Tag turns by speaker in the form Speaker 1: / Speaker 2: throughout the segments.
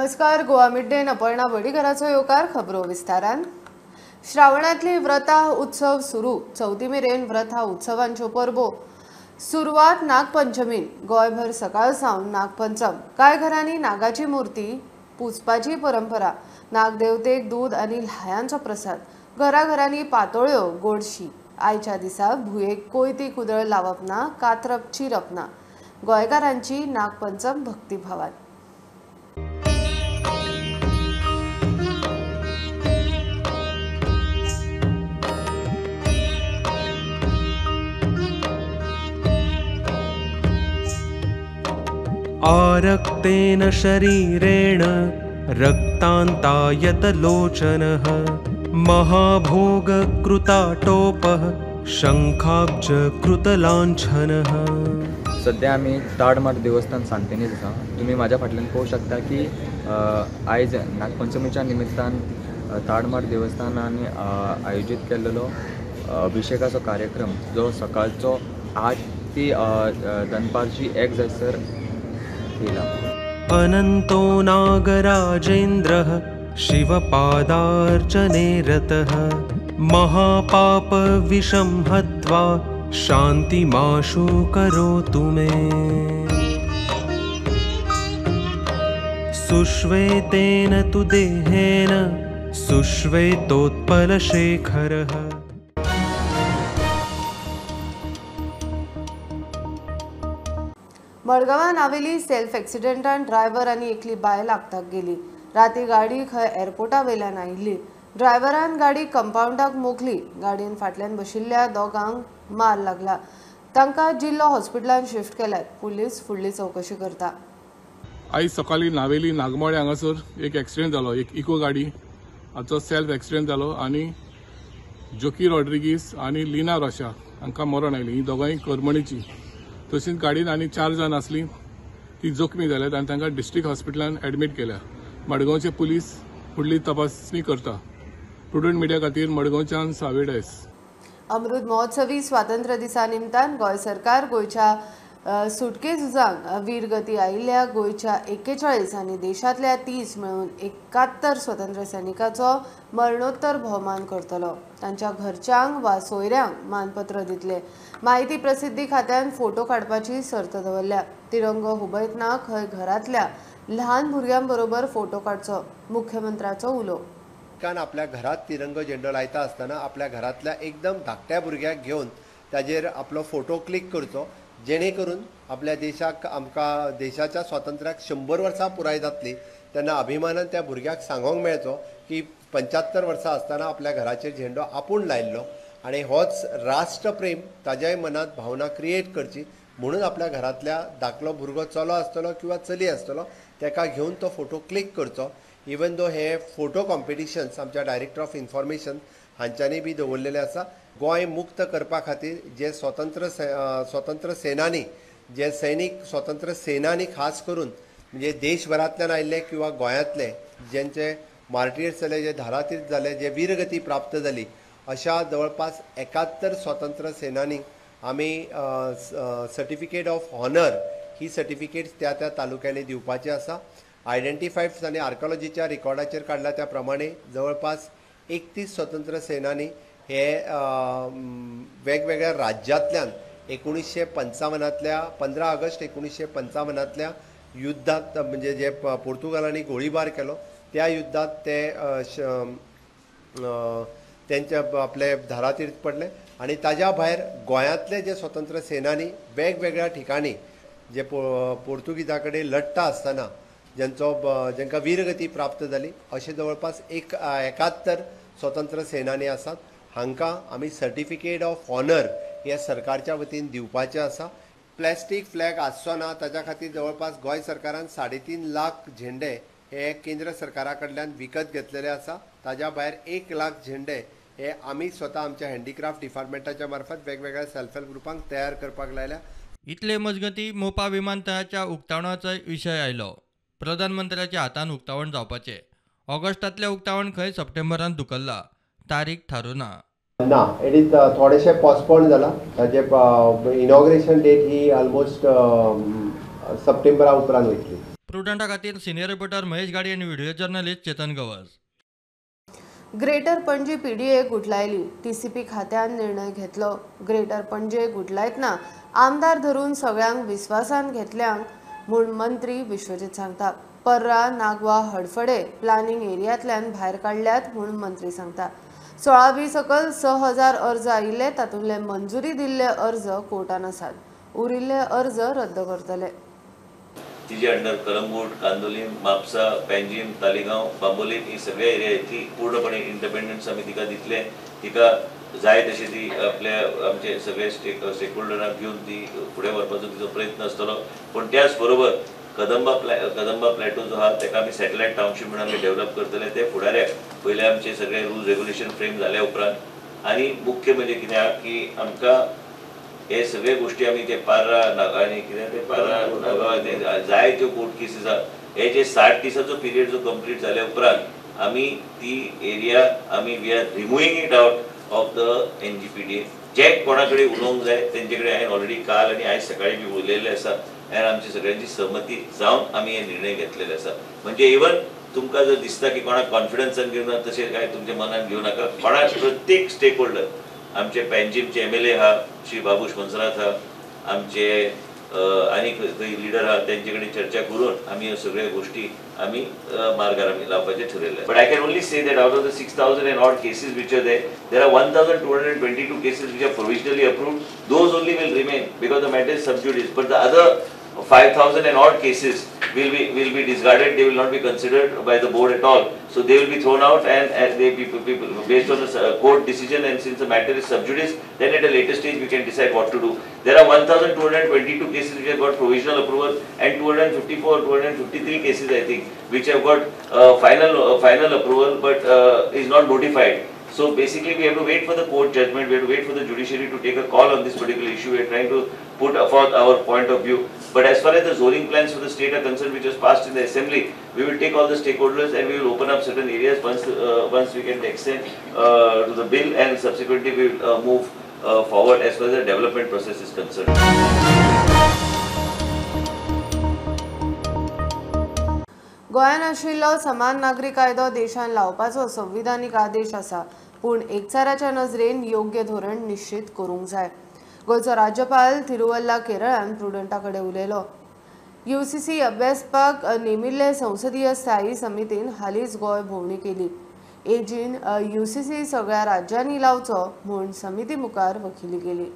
Speaker 1: नमस्कार, Goa mid day Aparna वडीकराचो येवकार. खबरो विस्तारान. श्रावणातली व्रता उत्सव सुरू. चवथी मेरेन व्रता उत्सवांच्यो परबो. सुरवात नागपंचमीन. गोंयभर सकाळ सावन नागपंचम. कांय घरांनी नागाची मूर्ती पुजपाची परंपरा. नागदेवतेक दूद आनी ल्हायांचो प्रसाद. घराघरांनी पातोळ्यो गोडशी. आयच्या दिसा भुंयेक कोयती कुदळ लावप ना, कातरप चिरप ना. गोंयकारांची नागपंचम भक्तिभावान.
Speaker 2: आरक्तेन शरीरेण रक्तान्तायतलोचनः महाभोगकृताटोपः शंखाब्जकृतलाञ्छनः.
Speaker 3: सध्या आमी ताडमाड देवस्थान सांतेनीज आसा. तुमी म्हाज्या फाटल्यान पळोवंक शकता की आयज नागपंचमीच्या निमित्तान ताडमाड देवस्थानान आयोजीत केल्लो अभिषेकाचो कार्यक्रम जो सकाळचो 8 ते दनपारची 1 जायसर.
Speaker 2: अनंतो नागराजेन्द्रः शिवपादार्चने रतः महापापविषं हत्वा शान्तिमाशु करोतु मे. सुश्वेतेन तु देहेन सुश्वेतोत्पलशेखरः.
Speaker 1: मडगांवां नावेली सेल्फ एक्सिडेंटान ड्रायव्हर आनी एकली बायल आगताक गेली. राती गाडी खंय एअरपोर्टा वयल्यान आयिल्ली. ड्रायव्हरान गाडी कंपावंडाक मोखली. गाडयेन फाटल्यान बशिल्ल्या दोगांक मार लागला. तांकां जिल्लो हॉस्पिटलान शिफ्ट केल्यात. पुलीस फुडली चवकशी करता.
Speaker 4: आयज सकाळी नावेली नागमोळे हांगासर एक एक्सिडेंट जालो. एक इको गाडी हाचो सेल्फ एक्सिडेंट जालो आनी जोकी रॉड्रिगीस आनी लिना रोशा हांकां मरण आयली. ही दोगांय करमणीची. तशीच गाडयेन आनी 4 जाण आसली ती जखमी जाल्यात आनी तांकां डिस्ट्रिक्ट हॉस्पिटलान एडमीट केल्या. मडगांवचे पुलीस फुडली तपासणी करता. प्रुडंट मिडिया खातीर मडगांवच्यान सावे डायस.
Speaker 1: अमृत महोत्सवी स्वातंत्र्य दिसा निमतान गोंय सरकार गोंयच्या सुटके झुजांक वीरगती आयिल्ल्या गोंयच्या 41 आनी देशांतल्या 30 मेळून 71 स्वतंत्र सैनिकाचो मरणोत्तर भोवमान करतलो. तांच्या घरच्यांक वा सोयऱ्यांक मानपत्र दितले. माहिती प्रसिद्धी खात्यान फोटो काडपाची सर्त दवरल्या. तिरंगो हुबयतना खंय घरांतल्या ल्हान भुरग्यांबरोबर फोटो काडचो, मुख्यमंत्र्याचो उलो.
Speaker 5: आपल्या घरात तिरंगो झेंडो लायता आसतना आपल्या घरांतल्या एकदम धाकट्या भुरग्याक घेवन ताजेर आपलो फोटो क्लिक करचो, जेणे करून आपल्या देशाक, आमकां देशाच्या स्वातंत्र्याक 100 वर्सां पुराय जातली तेन्ना अभिमानान त्या भुरग्याक सांगोंक मेळचो की 75 वर्सां आसतना आपल्या घराचेर झेंडो आपूण लायिल्लो आनी होच राष्ट्रप्रेम ताज्याय मनांत भावना क्रिएट करची म्हणून आपल्या घरांतल्या धाकलो भुरगो चलो आसतलो किंवा चली आसतलो ताका घेवन तो फोटो क्लिक करचो. इवन दो हे फोटो कॉम्पिटिशन्स आमच्या डायरेक्टर ऑफ इन्फॉर्मेशन हांच्यांनी बी दवरलेले आसा. गोंय मुक्त करपा खातीर जे स्वतंत्र सेनानी, जे सैनीक स्वतंत्र सेनानी खास करून म्हणजे देशभरांतल्यान आयिल्ले किंवा गोंयांतले ज्यांचे मार्टियर्स जाले, जे धारातीर्थ जाले, जे वीरगती प्राप्त जाली, अशा जवळपास 71 स्वतंत्र सेनानी आमी सर्टिफिकेट ऑफ ऑनर ही सर्टिफिकेट्स त्या त्या तालुक्यांनी दिवपाची आसा. आयडेंटिफायड आनी आर्कोलॉजीच्या रिकॉर्डाचेर काडला त्या प्रमाणे जवळपास 31 स्वतंत्र सेनानी हे वेगवेगळ्या राज्यांतल्यान 1955 15 ऑगस्ट 1955 युद्धात म्हणजे जे पोर्तुगालांनी गोळीबार केलो त्या युद्धात ते त्यांच्या आपले धारातीर्थ पडले. आनी ताज्या भायर गोंयांतले जे स्वतंत्र सेनानी वेगवेगळ्या ठिकाणी जे पोर्तुगीजा कडेन लढटा आसतना ज्यांचो जांकां वीरगती प्राप्त जाली अशे जवळपास 71 स्वतंत्र सेनानी आसात. हांकां आमी सर्टिफिकेट ऑफ ऑनर हे सरकारच्या वतीन दिवपाचें आसा. प्लॅस्टीक फ्लॅग आसचो ना ताच्या खातीर जवळपास गोंय सरकारान 3.5 लाख झेंडे हे केंद्र सरकारा कडल्यान विकत घेतलेले आसा. ताज्या भायर 1 लाख झेंडे हे आमी स्वता आमच्या हँडीक्राफ्ट डिपार्टमेंटाच्या मार्फत वेगवेगळ्या सेल्फ हेल्प ग्रुपांक तयार करपाक लायल्या.
Speaker 6: इतले मजगती मोपा विमानतळाच्या उक्तावणाचो विशय आयलो. प्रधानमंत्र्याच्या हातान उक्तावण जावपाचें. ऑगस्टांतलें उक्तावण खंय सप्टेंबरांत धुकल्लां. तारीख थारूं ना.
Speaker 5: ना, it is थोडेशें पोस्टपोन जाला. ताजे इनॉग्रेशन डेट ही ऑलमोस्ट सप्टेंबरा उपरांत वयतली.
Speaker 6: प्रुडंटा खातीर सिनियर रिपोर्टर महेश गाडी आनी video journalist Chetan Gawas.
Speaker 1: Greater Panaji PDA गुठलायली. TCP खात्यान निर्णय घेतलो. ग्रेटर पणजे गुठलायतना आमदार धरून सगळ्यांक विस्वासान घेतल्यांक म्हूण मंत्री विश्वजीत सांगता. पर्रा, नागवा, हडफडे प्लानिंग एरियांतल्यान भायर काडल्यात म्हूण मंत्री सांगता. 16वी सकल 6000 अर्ज आयिल्ले, तातूंतले मंजुरी दिल्ले अर्ज कोर्टान आसात. उरिल्ले अर्ज रद्द करतले.
Speaker 7: तिजे अंडर कलंगूट, कांदोलीम, म्हापसा, पेंजीम, तालिगांव, बांबोलीम ही सगळ्या एरिया ती पूर्णपणे इंडिपेंडन्स आमी तिका दितले. तिका जाय तशी ती आपल्या आमचे सगळे स्टेक होल्डरांक घेवन ती फुडें व्हरपाचो तिचो प्रयत्न आसतलो. पूण त्याच बरोबर कदंबा प्लॅटो जो आहा ताका आमी सॅटेलायट टावनशीप म्हणून आमी डेव्हलप करतले. ते फुडाऱ्याक पयले आमचे सगळे रुल्स रेग्युलेशन फ्रेम जाल्या उपरांत. आनी मुख्य म्हणजे कितें आहा की आमकां हे सगळे गोष्टी आमी ते पार्रा आनी कितें ते पार्रा नागांव जाय त्यो कोर्ट केसीस आहा, हे जे 60 दिसाचो पिरियड जो कंप्लीट जाल्या उपरांत आमी ती एरिया आमी we are removing it out of the NGPDA. जे कोणा कडेन उलोवंक जाय तेंचे कडेन हांवें ऑलरेडी काल आनी आयज सकाळी बी उलयल्लें आसा आनी आमची सगळ्यांची सहमती जावन आमी हे निर्णय घेतलेले आसा. म्हणजे इवन तुमकां जर दिसता की कोणाक कॉन्फिडन्सान घेवन तशें काय तुमच्या मनान घेवं नाका. कोणाक प्रत्येक स्टेक होल्डर आमचे पेंजीमचे MLA आहा श्री बाबूश मोन्सेरात आहा, आमचे आनी खंय लिडर आहा तेंचे कडेन चर्चा करून आमी ह्यो सगळ्यो गोश्टी आमी मार्गार आमी लावपाचें ठरयलें. But I can only say that out of the 6000 and odd cases which are there, there are 1222 cases which are provisionally approved. Those only will remain because the matter is sub judice. But the other 5000 and odd cases will be discarded. They will not be considered by the board at all. So they will be thrown out, and they people based on the court decision, and since the matter is sub judice, then at a later stage we can decide what to do. There are 1222 cases which have got provisional approval, and 254, 253 cases I think which have got final approval but is not notified. So basically we have to wait for the court judgment, we have to wait for the judiciary to take a call on this particular issue. We are trying to put forth our point of view. But as far as the zoning plans for the state are concerned, which was passed in the assembly, we will take all the stakeholders and we will open up certain areas once we get the extent to the bill, and subsequently we will move forward as far as the development process is concerned.
Speaker 1: गोंयांत आशिल्लो समान नागरी कायदो देशान लावपाचो संविधानीक आदेश आसा, पूण एकचाराच्या नजरेन योग्य धोरण निश्चित करूंक जाय. गोंयचो राज्यपाल तिरुवल्ला केरळान प्रुडंटा कडेन उलयलो. UCC अभ्यासपाक नेमिल्ले संसदीय स्थायी समितीन हालींच गोंय भोंवडी केली. एजीन UCC सगळ्या राज्यांनी लावचो म्हूण समिती मुखार वकिली केली.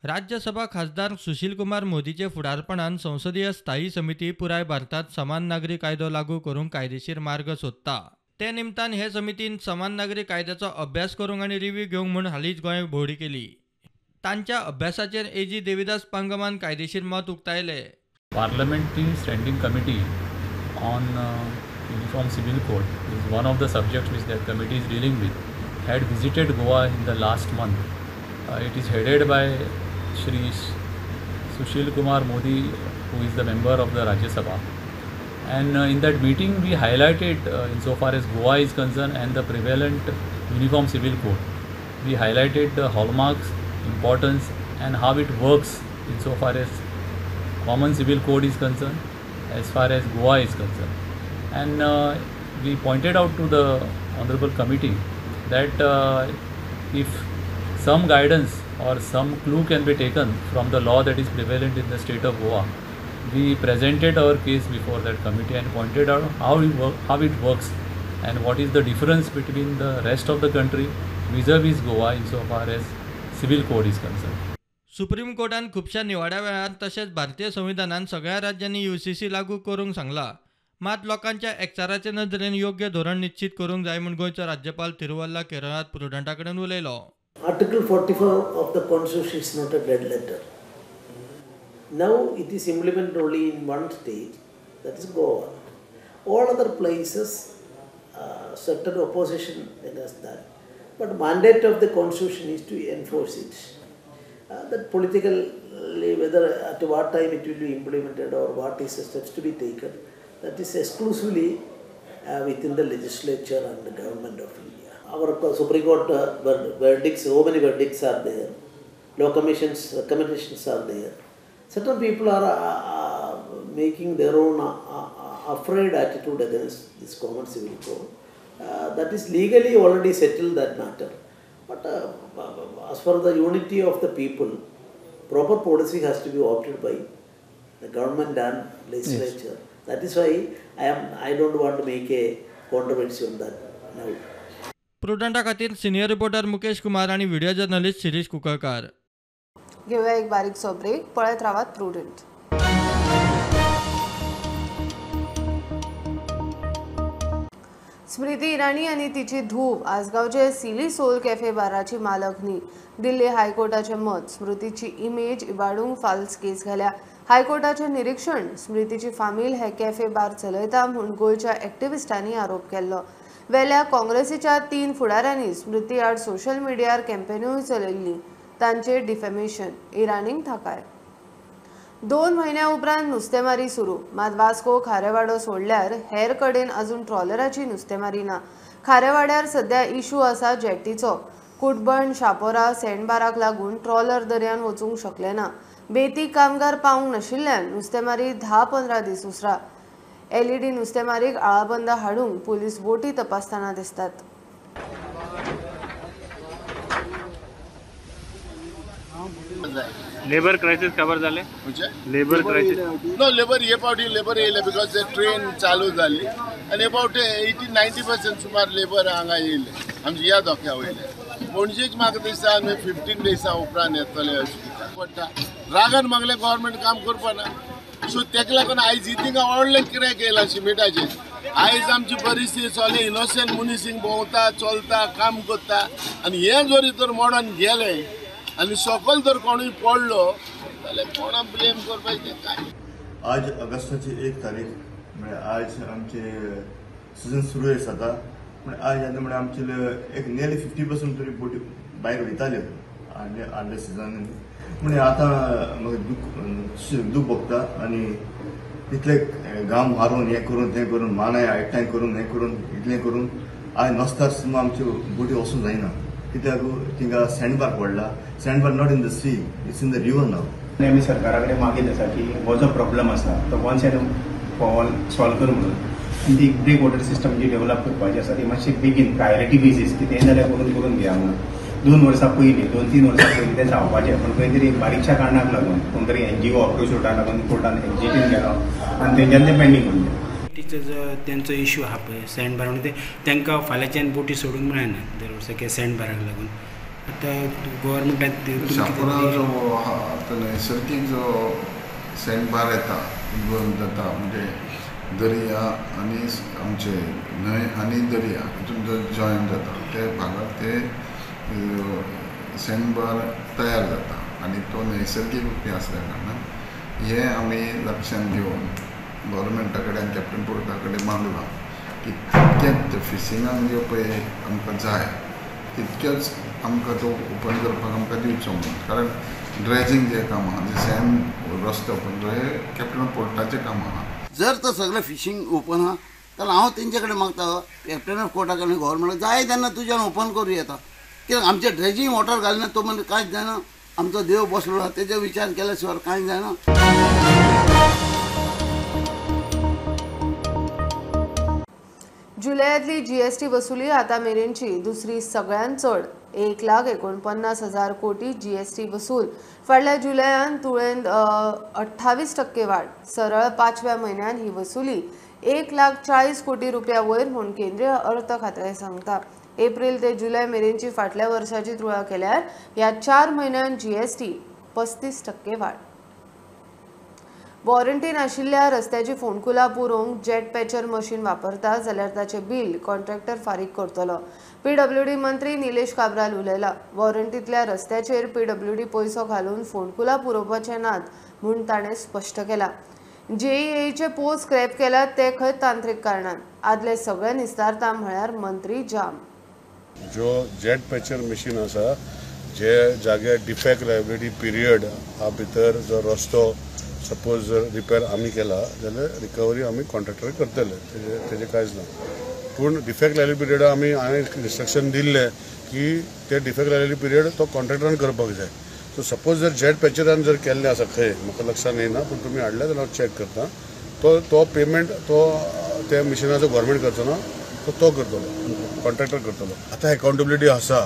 Speaker 6: राज्यसभा खासदार सुशील कुमार मोदीचे फुडारपणान संसदीय स्थायी समिती पुराय भारतात समान नागरी कायदो लागू करूंक कायदेशीर मार्ग सोदता. ते निमतान हे समितीन समान नागरी कायद्याचो अभ्यास करूंक आनी रिव्यू घेवंक म्हूण हालींच गोंय भोंवडी केली. तांच्या अभ्यासाचेर एजी देविदास पांगमान कायदेशीर मत उक्तायले.
Speaker 8: Parliamentary standing committee on uniform civil code is one of the subjects which that committee is dealing with, had visited Goa in the last month. It is headed by Shri Sushil Kumar Modi, who is the member of the Rajya Sabha. And in that meeting we highlighted, insofar as Goa is concerned and the prevalent uniform civil code, we highlighted the hallmarks, importance and how it works insofar as common civil code is concerned, as far as Goa is concerned. And we pointed out to the honorable committee that if some guidance or some clue can be taken from the law that is prevalent in the state of Goa, we presented our case before that committee and pointed out how it works and what is the difference between the rest of the country vis-a-vis Goa insofar as civil code is concerned.
Speaker 6: Supreme कोर्टान खुबश्या निवाड्या वेळार तशेंच भारतीय संविधानान सगळ्या राज्यांनी UCC लागू करूंक सांगला. मात लोकांच्या एकचाराचे नदरेन योग्य धोरण निश्चित करूंक जाय म्हूण गोंयचो राज्यपाल तिरुवल्ला केरळांत प्रुडंटा कडेन उलयलो.
Speaker 9: Article 44 of the Constitution is not a dead letter. Now it is implemented only in one state, that is Goa. All other places, certain opposition has done. But mandate of the Constitution is to enforce it. That politically, whether at what time it will be implemented or what is the steps to be taken, that is exclusively within the legislature and the government of India. Our Supreme Court verdicts, so many verdicts are there, law commission's recommendations are there. Certain people are making their own afraid attitude against this common civil code. That is legally already settled, that matter. But as for the unity of the people, proper policy has to be opted by the government and legislature. Yes. That is why I don't want to make a controversy on that now.
Speaker 6: प्रुडंटा खातीर senior reporter Mukesh Kumar आणि video journalist Shirish कुकळकार.
Speaker 1: घेऊया एक बारीकसो break. पळयत रावात prudent. Smriti Irani आनी तिची धूव आसगांवचे सिली सोल कॅफे बाराची मालक न्ही. दिल्ली हायकोर्टाचे मत, स्मृतीची इमेज इबाडूंक फाल्स केस घाल्या. हायकोर्टाचे निरीक्षण, स्मृतीची फामील हे कॅफे बार चलयता म्हूण गोंयच्या एक्टिविस्टांनी आरोप केल्लो. वेल्या काँग्रेसीच्या 3 फुडाऱ्यांनी स्मृती आड सोशल मिडियार कॅम्पेनूय चलयल्ली. तांचेर डिफेमेशन. इराणींक थाकाय. 2 म्हयन्या उपरांत नुस्तेमारी सुरू. मात वास्को खारेवाडो सोडल्यार हेर कडेन अजून ट्रॉलराची नुस्तेमारी ना. खारेवाड्यार सध्या इशू आसा जेटीचो. कुटबण शापोरा सँडबाराक लागून ट्रॉलर दर्यान वचूंक शकले ना. बेती कामगार पावंक नाशिल्ल्यान नुस्तेमारी 10-15 दीस उसरा. एलईडी नुस्तेमारीक आळाबंद हाडूंक पुलीस बोटी तपासतना दिसतात.
Speaker 10: लेबर क्रायसिस खबर जाले? लेबर क्रायसिस
Speaker 11: नो, लेबर हे फावटी लेबर येयले because train चालू जाली आनी हे फावटी 80-90% सुमार लेबर हांगा येयले आमच्या ह्या धोक्या वयले. पणजेक म्हाका दिसता आमी 15 डेजा उपरांत येतले अशें कित्याक पडटा. रागान मागलें गव्हर्मेंट काम करपाना. सो तेका लागून आयज थिंगा व्हडलें क्रॅक येयला शिमिटाचेर. आयज आमची परिस्थिती सगळे इनोसंट मनीस हिंग भोंवता चलता काम करता आनी हें जरी तर मोडोन गेलें आनी सकयल जर कोणूय पडलो जाल्यार कोणा ब्लेम करपाचें काय.
Speaker 12: आज ऑगस्टाची 1 तारीख म्हळ्यार आज आमचे सिजन सुरू जाता. पूण आज आतां म्हळ्यार आमचे एक नियरली 50% तरी बोटी भायर वयताल्यो आदल्या सिजनान. म्हणजे आतां म्हाका दूख भोगता आनी इतले घाम मारून हें करून तें करून मानाय एकठांय करून हें करून इतलें करून आज नसतार सुद्दां आमच्यो बोटी वचूंक जायना. कित्याक थिंगा सँडबार पडला. Sandbar not in the sea, it's in the river now.
Speaker 13: आनी आमी सरकारा कडेन मागीत आसा की हो जो प्रॉब्लम आसा तो once and for all solve कर म्हणून. आनी ती ब्रेक वॉटर सिस्टम जी डेव्हलप करपाची आसा ती मातशी बेगीन प्रायोरिटी बेजीस कितेंय जाल्यार करून करून घेया म्हणून. 2 वर्सां पयलीं 2-3 वर्सां पयलीं तें जावपाचें, पूण खंय तरी बारीकशा कारणाक लागून कोण तरी एनजीओ अप्रोच रोडाक लागून कोर्टान एक्झिटीन गेलो आनी तेंच्यान तें पेंडींग उरलें.
Speaker 14: बोटीचो जो तेंचो इशू आहा पळय सँड बार, म्हणून ते तांकां फाल्यांच्यान बोटी सोडूंक मेळना दर वर्सा कित्याक सँड बाराक लागून. आतां गोवोरमेंटान
Speaker 11: शापोरा जो आहा तो नैसर्गीक जो सँड बार येता उद्भव जाता म्हणजे दर्या आनी आमचे न्हंय आनी दर्या हितून जो जॉयन जाता त्या भागार ते सँड बार तयार जाता आनी तो नैसर्गीक रुपी आसल्या कारणान हें आमी लक्षांत घेवन गव्हर्मेंटा कडेन कॅप्टन पोर्टा कडेन मागलां की तितकेंच फिशिंगाक ज्यो पळय आमकां जाय तितक्योच आमकां तो ओपन करपाक आमकां दिवचो म्हणून. कारण ड्रेजींग जें काम आहा जें सँड रस्तो ओपन हें कॅप्टन पोर्टाचें काम आहा.
Speaker 15: जर तर सगळें फिशींग ओपन आहा जाल्यार हांव तेंचे कडेन मागता कॅप्टन ऑफ कोर्टा कडेन गव्हर्मेंटाक जाय तेन्ना तुज्यान ओपन करूं येता. कित्याक आमचें ड्रेजींग वॉटर घालना तो म्हणजे कांयच जायना. आमचो देव बसलो आहा तेजो विचार केल्या शिवाय कांय जायना.
Speaker 1: जुलयातली जीएसटी वसुली आता मेरेनची दुसरी सगळ्यांत चड 1,49,000 कोटी जीएसटी वसूल. फाटल्या जुलयान तुळेन 28% वाड. सरळ 5व्या म्हयन्यान ही वसुली 1,40 कोटी रुपया वयर म्हूण केंद्रीय अर्थ खातें सांगता. एप्रिल ते जुलय मेरेनची फाटल्या वर्साची तुळा केल्यार ह्या 4 म्हयन्यान जीएसटी 35% वाड. वॉरंटी नाशिल्ल्या रस्त्याची फोंडकुलां पुरोवंक जेट पॅचर मशीन वापरता जाल्यार ताचें बील कॉन्ट्रॅक्टर फारीक करतलो. पीडब्ल्यूडी मंत्री निलेश काब्राल उलयला. वॉरंटींतल्या रस्त्याचेर पीडब्ल्यूडी पयसो घालून फोंडकुलां पुरोवपाचे नात म्हूण ताणें स्पश्ट केलां. जेईएचे पोस्ट स्क्रॅप केल्यात ते खंय तांत्रीक कारणान. आदले सगळे निस्तारता म्हळ्यार मंत्री जाम.
Speaker 16: जो जेट पॅचर मशीन आसा जे जाग्यार डिफेक्ट लायबिलिटी पिरियड हा भितर जो रस्तो सपोज जर रिपेर आमी केला जाल्यार रिकवरी आमी कॉन्ट्रॅक्टर करतले, तेजें कांयच ना. पूण डिफेक्ट लायबिलिटी पिरियड आमी हांवें इन्स्ट्रक्शन दिल्लें की ते डिफेक्ट लायबिलिटी पिरियड तो कॉन्ट्रॅक्टरान करपाक जाय. सो सपोज जर जेट पॅचरान जर केल्लें आसा खंय म्हाका लक्षान येना, पूण तुमी हाडलें जाल्यार हांव चॅक करता. तो तो पेमेंट तो त्या मिशिनाचो गव्हर्मेंट करचो ना, तो तो करतलो, कॉन्ट्रॅक्टर करतलो. आतां एकाउंटेबिलिटी आसा.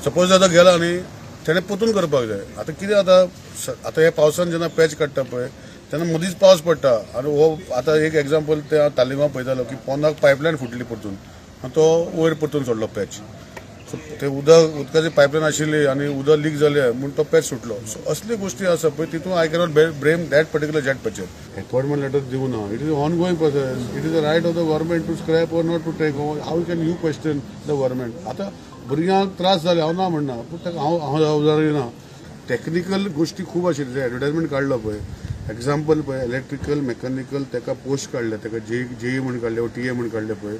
Speaker 16: सपोज आतां गेला न्ही तेणें परतून करपाक जाय. आतां कितें जाता, आतां हे पावसान जेन्ना पॅच काडटा पळय तेन्ना मदींच पावस पडटा. आनी हो आतां एक एग्जाम्पल ते तालिगांव पळयतालो की पोंदाक पायपलायन फुटली परतून आनी तो वयर परतून सोडलो पॅच. सो ते उदक उदकाची पायपलायन आशिल्ली आनी उदक लीक जालें म्हूण तो पॅच सुटलो. सो असल्यो गोश्टी आसा पळय तितून I cannot blame that particular jet patcher. Appointment letter दिवना, it is ongoing process. It is the right of the government to scrap or not to take. How can you question the government? आतां भुरग्यांक त्रास जाले हांव ना म्हणना, पूण ताका हांव हांव जबाबदारी ना. टॅक्निकल गोश्टी खूब आशिल्ल्यो. एडवर्टायजमेंट काडलो पळय, एग्जाम्पल पळय, इलेक्ट्रिकल मेकॅनिकल ताका पोस्ट काडले, ताका जेई म्हूण काडले, टी ए म्हूण काडले पळय.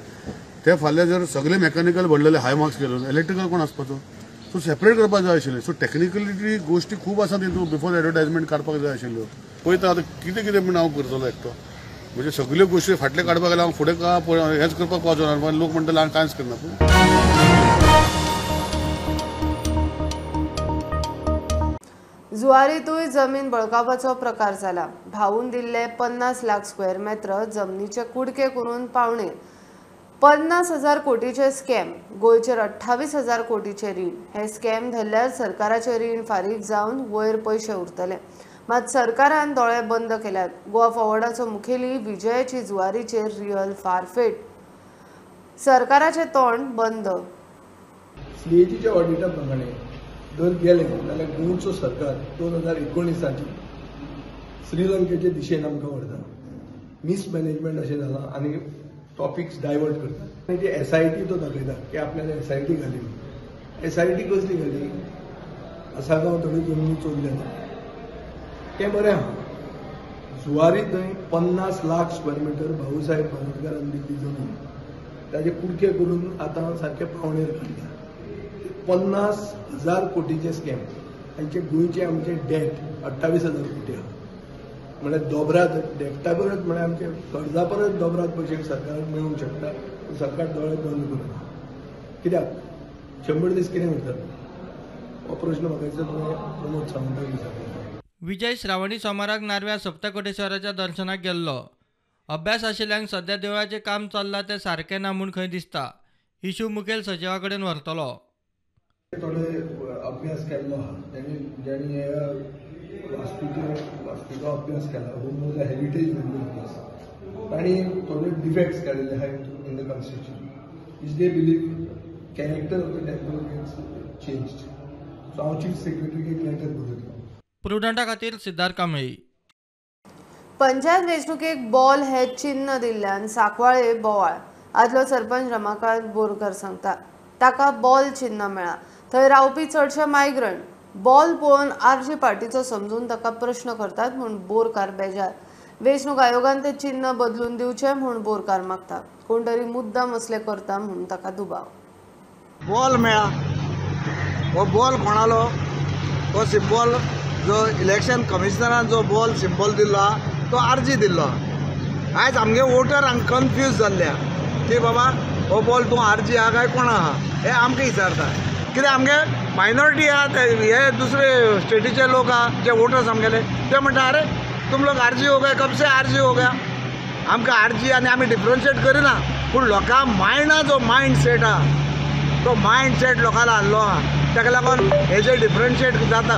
Speaker 16: ते फाल्यां जर सगळे मेकॅनिकल भरलेले हाय मार्क्स गेलो, इलेक्ट्रिकल कोण आसपाचो? सो सेपरेट करपाक जाय आशिल्लें. सो टॅक्निकलिटी गोश्टी खूब आसा तितून बिफोर एडवर्टायजमेंट काडपाक जाय आशिल्ल्यो. पळयता आतां कितें कितें म्हूण हांव करतलो एकटो, म्हणजे सगल्यो गोश्टी फाटले काडपाक गेल्यार हांव फुडें का हेंच करपाक पावचो ना. लोक म्हणटले हांव कांयच करना.
Speaker 1: जुवारीतूय जमीन बळकावपाचो प्रकार जाला. भाऊन दिल्ले 50 लाख स्क्वेअर मेत्र जमनीचे कुडके करून पावणे 50,000 कोटीचे स्कॅम, गोंयचेर 28,000 कोटीचे रीण. हे स्कॅम धरल्यार सरकाराचे रीण फारीक जावन वयर पयशे उरतले. मात सरकारान दोळे बंद केल्यात. गोवा फॉवर्डाचो मुखेली विजयाची जुवारीचेर रियल फारफेट, सरकाराचे तोंड बंद.
Speaker 17: सीएजीच्या ऑडिटा प्रमाणे जर गेले जाल्यार गोंयचो सरकार 2019 श्रीलंकेचे दिशेन आमकां व्हरता. मिसमॅनेजमेंट अशें जालां आनी टॉपिक्स डायवर्ट करतात. आनी एसआयटी तो दाखयता की आपल्याला एसआयटी घाली. एसआयटी कसली घाली? आसागांव थोडी जमनी चोरल्या तें बरें आहा. जुवारी थंय 50 लाख स्क्वेअर मिटर भाऊसाहेब बांदोडकारान दिल्ली जमीन ताजे कुडके करून आतां सारके पावणेर काडल्या. 50,000 कोटीचे स्कॅम. तांचे गोंयचे आमचे डेट 28,000 कोटी आहा. म्हळ्यार दोबरात डेटा परत म्हळ्यार आमचे कर्जा परत दोबरात पयशे सरकाराक मेळूंक शकता. सरकार दोळे बंद करून कित्याक 100 दीस कितें करतात हो प्रश्न म्हाका दिसता तुवें प्रमोद सावंताक विचारला.
Speaker 6: विजय श्रावणी सोमाराक नार्व्या सप्तकोटेश्वराच्या दर्शनाक गेल्लो. अभ्यास आशिल्ल्यांक सद्या देवळाचें काम चल्लां तें सारकें ना म्हूण खंय दिसता. इशू मुखेल सचिवा कडेन व्हरतलो.
Speaker 17: थोडे अभ्यास केल्लो आहा तेणी, जेणी हे वास्तूचो अभ्यास केला, who know the heritage building, तांणी थोडे डिफेक्ट्स काडिल्ले आहा in the construction which they believe character of the temple gets changed. So हांव चीफ सेक्रेटरीक एक लेटर बरयतलो.
Speaker 6: प्रुडंटा खातीर सिद्धार्थ कांबळी.
Speaker 1: पंचायत वेंचणुकेक बॉल हे चिन्ह दिल्ल्यान सांकवाळे बोवाळ. आदलो सरपंच रमाकांत बोरकर सांगता ताका बॉल चिन्ह मेळ्ळा. थंय रावपी चडशे मायग्रंट बॉल पळोवन आरजी पार्टीचो समजून ताका प्रश्न करतात म्हूण बोरकार बेजार. वेंचणूक आयोगान ते चिन्ह बदलून दिवचें म्हूण बोरकार मागता. कोण तरी मुद्दाम असले करता म्हूण ताका दुबाव.
Speaker 18: बॉल मेळ्ळा, हो बॉल कोणालो? हो सिंबॉल जो इलेक्शन कमिशनरान जो बॉल सिंबॉल दिल्लो आहा तो आरजी दिल्लो आहा. आयज आमगे वोटर हांगा कन्फ्यूज जाल्ले आहा की बाबा हो बॉल तूं आरजी आहा काय कोण आहा हें आमकां विचारता. कित्याक आमगे मायनॉरिटी आहा, हे दुसरे स्टेटीचे लोक आहा जे वोटर्स आमगेले ते म्हणटा अरे तुम लोग आरजी हो गए, कब से आरजी हो गया. आमकां आरजी आनी आमी डिफरन्शिएट करिना, पूण लोकां मायंडा जो मायंड सेट आहा तो मायंड सेट लोकांना हाडलो आहा, ताका लागून हेजे डिफरन्शिएट जाता.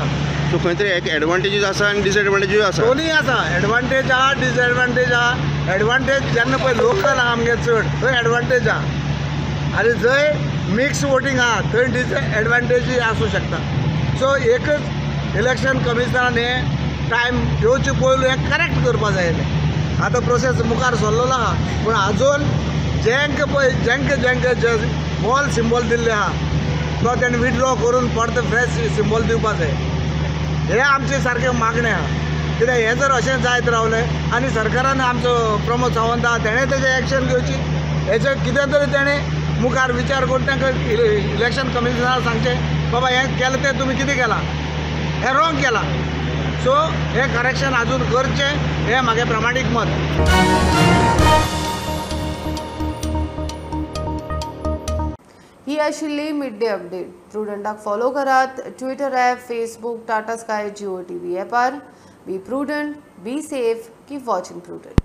Speaker 19: सो खंय तरी एक एडवांटेजीस आसा आनी डिसएडवांटेजूय आसा.
Speaker 18: दोनूय आसा, एडवांटेज आहा डिसएडवांटेज आहा. एडवांटेज जेन्ना पळय लोकल आहा आमगे चड थंय एडवांटेज आहा, आनी जंय मिक्स वोटींग आहा थंय डिसएडवांटेजूय आसूं शकता. सो एकच इलेक्शन कमिशनरान हें टायम येवचे पयलू हें करेक्ट करपा जाय. आतां प्रोसेस मुखार सरलेलो आहा, पूण आजून जेंक पळय जेंक जेंक जे बॉल सिंबॉल दिल्ले आहा तो तेणें विड्रॉ करून परत फ्रेश सिंबॉल दिवपा जाय. हें आमचें सारकें मागणें आहा. कित्याक हें जर अशें जायत रावलें आनी सरकारान आमचो प्रमोद सावंत आहा तेणें तेजें एक्शन घेवची, हेचें कितें तरी तेणें मुखार विचार करून तांकां इलेक्शन कमिशनराक सांगचें बाबा हें केलें तें तुमी कितें केलां, हें रॉंग केलां, सो हें करेक्शन आजून करचें, हें म्हागें प्रामाणीक मत.
Speaker 1: ही आशिल्ली मिड डे अपडेट. प्रुडंटाक फॉलो करात Twitter app, Facebook, Tata Sky, Jio TV ॲपार. Be prudent, be safe, keep watching Prudent.